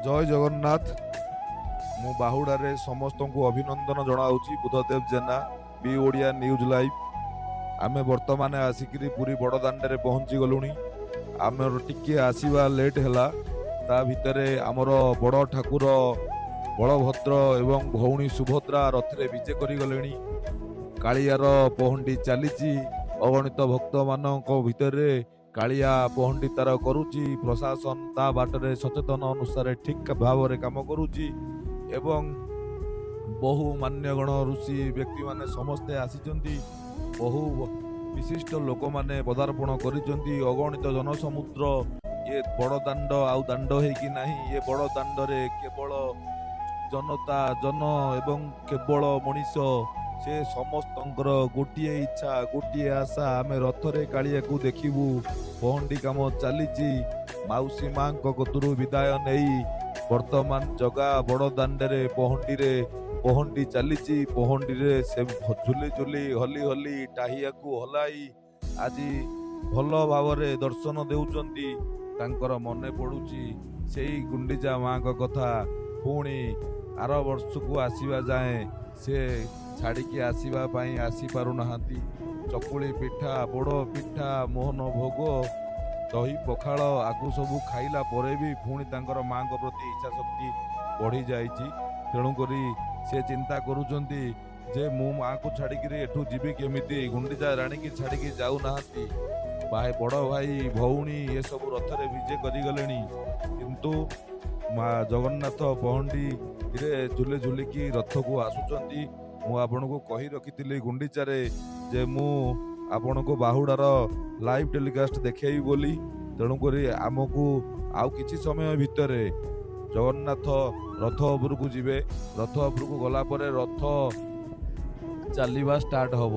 ଜୟ ଜଗନ୍ନାଥ। ମୁଁ ବାହୁଡ଼ାରେ ସମସ୍ତଙ୍କୁ ଅଭିନନ୍ଦନ ଜଣାଉଛି। ବୁଧଦେବ ଜେନା, ବି ଓଡ଼ିଆ ନ୍ୟୁଜ୍ ଲାଇଭ୍। ଆମେ ବର୍ତ୍ତମାନ ଆସିକିରି ପୁରୀ ବଡ଼ ଦାଣ୍ଡରେ ପହଞ୍ଚି ଗଲୁଣି। ଆମର ଟିକିଏ ଆସିବା ଲେଟ୍ ହେଲା। ତା ଭିତରେ ଆମର ବଡ଼ ଠାକୁର ବଳଭଦ୍ର ଏବଂ ଭଉଣୀ ସୁଭଦ୍ରା ରଥରେ ବିଜେ କରିଗଲେଣି। କାଳିଆର ପହଣ୍ଡି ଚାଲିଛି। ଅଗଣିତ ଭକ୍ତମାନଙ୍କ ଭିତରେ କାଳିଆ ପହଣ୍ଡି ତାର କରୁଛି। ପ୍ରଶାସନ ତା ବାଟରେ ସଚେତନ ଅନୁସାରେ ଠିକ୍ ଭାବରେ କାମ କରୁଛି ଏବଂ ବହୁ ମାନ୍ୟଗଣ ଋଷି ବ୍ୟକ୍ତିମାନେ ସମସ୍ତେ ଆସିଛନ୍ତି। ବହୁ ବିଶିଷ୍ଟ ଲୋକମାନେ ପଦାର୍ପଣ କରିଛନ୍ତି। ଅଗଣିତ ଜନସମୁଦ୍ର। ଇଏ ବଡ଼ ଦାଣ୍ଡ ଆଉ ଦାଣ୍ଡ ହେଇକି ନାହିଁ। ଇଏ ବଡ଼ ଦାଣ୍ଡରେ କେବଳ ଜନତା ଜନ ଏବଂ କେବଳ ମଣିଷ। ସେ ସମସ୍ତଙ୍କର ଗୋଟିଏ ଇଚ୍ଛା, ଗୋଟିଏ ଆଶା, ଆମେ ରଥରେ କାଳିଆକୁ ଦେଖିବୁ। ପହଣ୍ଡି କାମ ଚାଲିଛି। ମାଉସୀ ମାଙ୍କ କତୁରୁ ବିଦାୟ ନେଇ ବର୍ତ୍ତମାନ ଜଗା ବଡ଼ ଦାଣ୍ଡରେ ପହଣ୍ଡିରେ ପହଣ୍ଡି ଚାଲିଛି। ପହଣ୍ଡିରେ ସେ ଝୁଲି ଝୁଲି, ହଲି ହଲି, ଟାହିଆକୁ ହଲାଇ ଆଜି ଭଲ ଭାବରେ ଦର୍ଶନ ଦେଉଛନ୍ତି। ତାଙ୍କର ମନେ ପଡୁଛି ସେଇ ଗୁଣ୍ଡିଚା ମାଙ୍କ କଥା। ପୁଣି ଆର ବର୍ଷକୁ ଆସିବା ଯାଏଁ ସେ ଛାଡ଼ିକି ଆସିବା ପାଇଁ ଆସିପାରୁନାହାନ୍ତି। ଚକୁଳି ପିଠା, ପୋଡ଼ ପିଠା, ମୋହନ ଭୋଗ, ଦହି ପଖାଳ ଆକୁ ସବୁ ଖାଇଲା ପରେ ବି ପୁଣି ତାଙ୍କର ମାଙ୍କ ପ୍ରତି ଇଚ୍ଛା ଶକ୍ତି ବଢ଼ିଯାଇଛି। ତେଣୁକରି ସେ ଚିନ୍ତା କରୁଛନ୍ତି ଯେ ମୁଁ ମାଆକୁ ଛାଡ଼ିକିରି ଏଠୁ ଯିବି କେମିତି? ଗୁଣ୍ଡିଚା ରାଣୀକି ଛାଡ଼ିକି ଯାଉନାହାନ୍ତି। ଭାଇ, ବଡ଼ ଭାଇ, ଭଉଣୀ ଏସବୁ ରଥରେ ବିଜେ କରିଗଲେଣି, କିନ୍ତୁ ମା ଜଗନ୍ନାଥ ପହଣ୍ଡିରେ ଝୁଲି ଝୁଲିକି ରଥକୁ ଆସୁଛନ୍ତି। ମୁଁ ଆପଣଙ୍କୁ କହି ରଖିଥିଲି ଗୁଣ୍ଡିଚାରେ ଯେ ମୁଁ ଆପଣଙ୍କୁ ବାହୁଡ଼ାର ଲାଇଭ୍ ଟେଲିକାଷ୍ଟ ଦେଖେଇବି ବୋଲି। ତେଣୁକରି ଆମକୁ ଆଉ କିଛି ସମୟ ଭିତରେ ଜଗନ୍ନାଥ ରଥ ଉପରକୁ ଯିବେ। ରଥ ଉପରକୁ ଗଲା ପରେ ରଥ ଚାଲିବା ଷ୍ଟାର୍ଟ ହବ।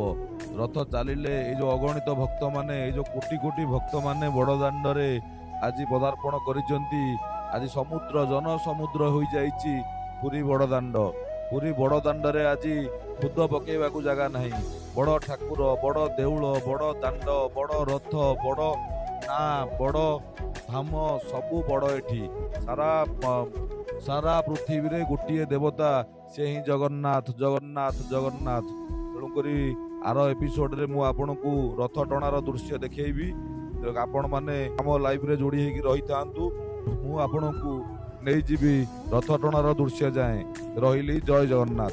ରଥ ଚାଲିଲେ ଏଇ ଯୋଉ ଅଗଣିତ ଭକ୍ତମାନେ, ଏଇ ଯୋଉ କୋଟି କୋଟି ଭକ୍ତମାନେ ବଡ଼ ଦାଣ୍ଡରେ ଆଜି ପଦାର୍ପଣ କରିଛନ୍ତି, ଆଜି ସମୁଦ୍ର ଜନ ସମୁଦ୍ର ହୋଇଯାଇଛି ପୁରୀ ବଡ଼ ଦାଣ୍ଡ। ପୁରୀ ବଡ଼ ଦାଣ୍ଡରେ ଆଜି ଖୁଦ ପକେଇବାକୁ ଜାଗା ନାହିଁ। ବଡ଼ ଠାକୁର, ବଡ଼ ଦେଉଳ, ବଡ଼ ଦାଣ୍ଡ, ବଡ଼ ରଥ, ବଡ଼ ନା ବଡ଼ ଧାମ, ସବୁ ବଡ଼ ଏଠି। ସାରା ପୃଥିବୀରେ ଗୋଟିଏ ଦେବତା, ସେ ହିଁ ଜଗନ୍ନାଥ, ଜଗନ୍ନାଥ, ଜଗନ୍ନାଥ। ତେଣୁକରି ଆର ଏପିସୋଡରେ ମୁଁ ଆପଣଙ୍କୁ ରଥ ଟଣାର ଦୃଶ୍ୟ ଦେଖେଇବି। ଆପଣମାନେ ଆମ ଲାଇଭରେ ଯୋଡ଼ି ହେଇକି ରହିଥାନ୍ତୁ। ମୁଁ ଆପଣଙ୍କୁ ନେଇଯିବି ରଥ ଟଣାର ଦୃଶ୍ୟ ଯାଏଁ। ରହିଲି, ଜୟ ଜଗନ୍ନାଥ।